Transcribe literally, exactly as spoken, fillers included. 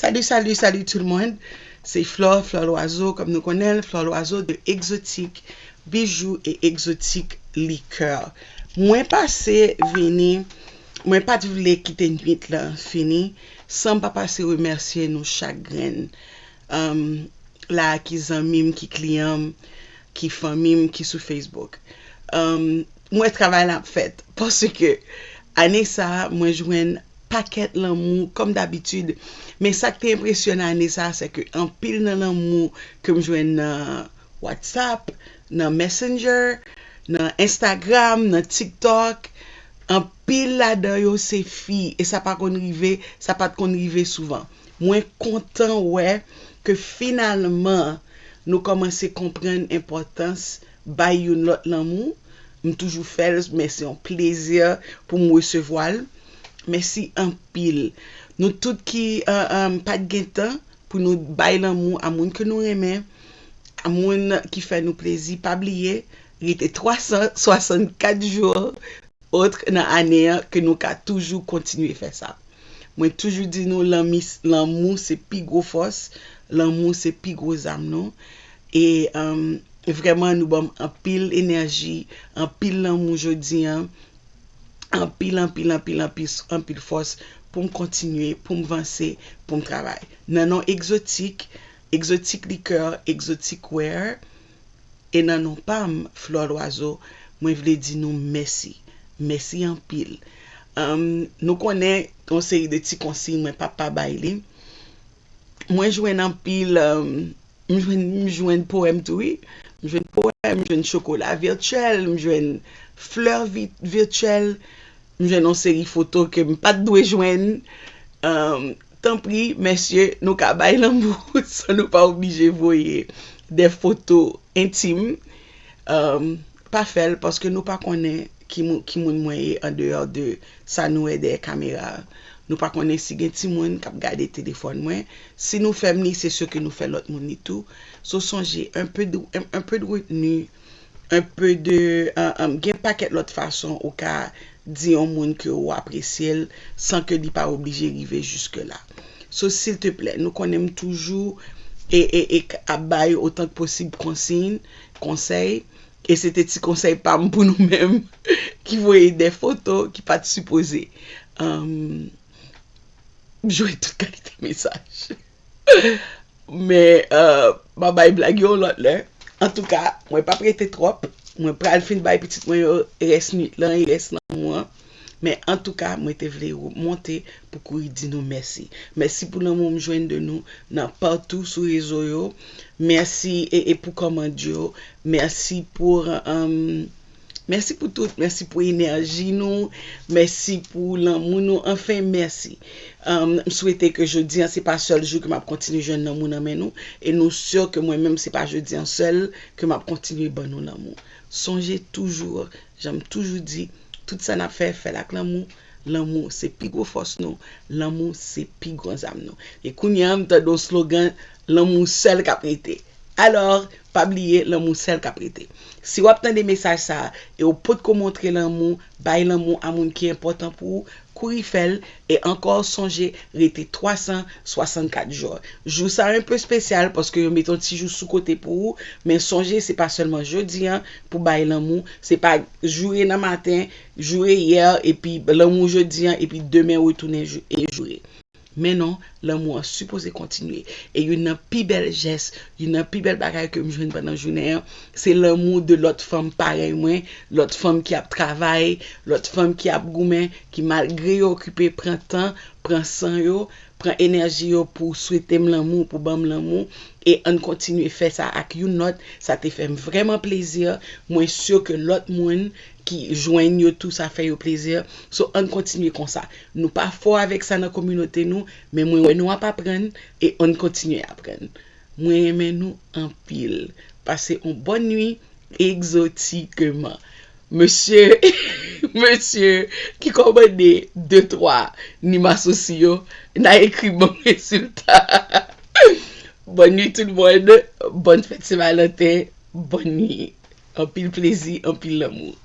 Salut, salut, salut tout le monde. Se Flore, Flore Loiseau, kòm nou konnen l, Flore Loiseau de Exotique Bijoux et Exotique Liqueur. Mwen pase vini, mwen pa t vle kite nwit lan fini san m pa pase remèsye nou chak grenn. Um, la ki zanmi m, ki kliyan m, ki fanmi m, ki sou Facebook. Um, mwen travay la ap fèt paske ane sa a, mwen jwenn pakèt lanmou kòm dabitid. Men sa k te enpresyonan ane sa a, se ke anpil nan lanmou ke m jwenn nan WhatsApp, nan Messenger, nan Instagram, nan TikTok, anpil ladan yo se fi, e sa pa konn rive, sa pa t konn rive souvan. Mwen kontan wè ke finalman nou kòmanse konprann enpòtans bay youn lòt lanmou. M toujou fè l, men se yon plezi pou m resevwa l. Mèsi anpil. Nou tout ki uh, um, pa t gen tan pou nou bay lanmou a moun ke nou renmen, a moun ki fè nou plezi, pa bliye, rete twa san swasannkat jou ot nan ane an ke nou ka toujou kontinye fè sa. Mwen toujou di nou lanmi, lanmou se pi gwo fòs, lanmou se pi gwo zam nou. E um, vrèman nou ban m anpil enèji, anpil lanmou jodi an, anpil, anpil, anpil, anpil, anpil fòs pou m kontinye, pou m vanse, pou m travay. Nan non Exotique, Exotique Liqueur, Exotique Wear, e nan non pa m, Flore Loiseau, mwen vle di nou mèsi. Mèsi anpil. Um, nou konnen yon seri de ti konsiy mwen pa pa bay li. Mwen jwenn anpil, um, m jwenn, m jwenn powèm tou, wi. M jwenn powèm, m jwenn chokola vityèl, m jwenn flè vi- vityèl, m jwenn yon seri foto ke m pa t dwe jwenn. Um, tanpri, mesye, nou ka bay lanmou san nou pa oblije voye de foto entim. Um, pa fè l paske nou pa konnen ki, mou- ki moun mwen ye andeyò de sa nou wè dèyè kamera a. Nou pa konnen si gen timoun k ap gade telefòn mwen. Si nou fè m li, se si ke nou fè lòt moun li tou. So sonje, un peu de, un, un peu de retenue, un peu de, um, um, gen pakèt lòt fason ou ka di yon moun ke ou apresye l san ke li pa oblije rive jiske la. So, silteplè, nou konnen m toujou e, e, e k- ap bay otan k posib konsiy, konsèy, e se te ti konsèy pa m pou nou menm ki voye de foto ki pa t sipoze. Um, jwenn tout kalite mesaj. Men, uh, m a bay blag yo yon lòt lè. Antouka, mwen p ap rete twòp. Mwen pral fin bay pitit mwen yo rès nwit lan e rès lanmou an. Men antouka, mwen te vle monte pou kouri di nou mèsi. Mèsi pou lanmou m jwenn de nou nan patou sou rezo yo. Mèsi e, e pou kòmand yo. Mèsi pou, um, mèsi pou tout. Mèsi pou enèji nou. Mèsi pou lanmou nou. Anfen, mèsi. Um, m swete ke jodi an se pa sèl jou ke m ap kontinye jwenn lanmou nan men nou. E nou si ke mwen menm se pa jodi an sèl ke m ap kontinye ban nou lanmou. Sonje toujou, jan m toujou di, tout sa n ap fè, fè l ak lanmou. Lanmou se pi gwo fòs nou. Lanmou se pi gran zam nou. E kounye a, m tande yon slogan, lanmou sèl k ap rete. Alò, pa bliye, lanmou sèl k ap rete. Si w ap tande mesaj sa a e w potko montre lanmou, bay lanmou a moun ki enpòtan pou ou, kouri fè l, e ankò sonje rete twa san swasannkat jou. Jou sa a enpe espesyal paske yo mete yon ti jou sou kote pou ou, men sonje se pa sèlman jodi an pou bay lanmou, se pa joure nan maten, joure yè, epi lanmou jodi an, epi demen retounen jou- e joure. Men non, lanmou an sipoze kontinye. E youn nan pi bèl jès, youn nan pi bèl bagay ke m jwenn pandan jounen an, se lanmou de lòt fanm parèy mwen, lòt fanm ki ap travay, lòt fanm ki ap goumen, ki malgre yo okipe pran tan, pran san yo, pran enèji yo pou swete m lanmou, pou ban m lanmou, e ann kontinye fè sa ak youn lòt, sa te fè m vrèman plezi. Mwen si ke lòt moun ki jwenn yo tou, sa fè yo plezi. So, ann kontinye konsa. Nou pa fò avèk sa nan kominote nou, men mwen wè nou ap aprann e ann kontinye aprann. Mwen renmen nou anpil. Pase yon bòn nwi egzotikman. Mesye, mesye ki kòmande de twa ni masosi yo, n a ekri bon rezilta. Bòn nwi tout moun, bòn fèt Sen Valanten, bòn nwi. Anpil plezi, anpil lanmou.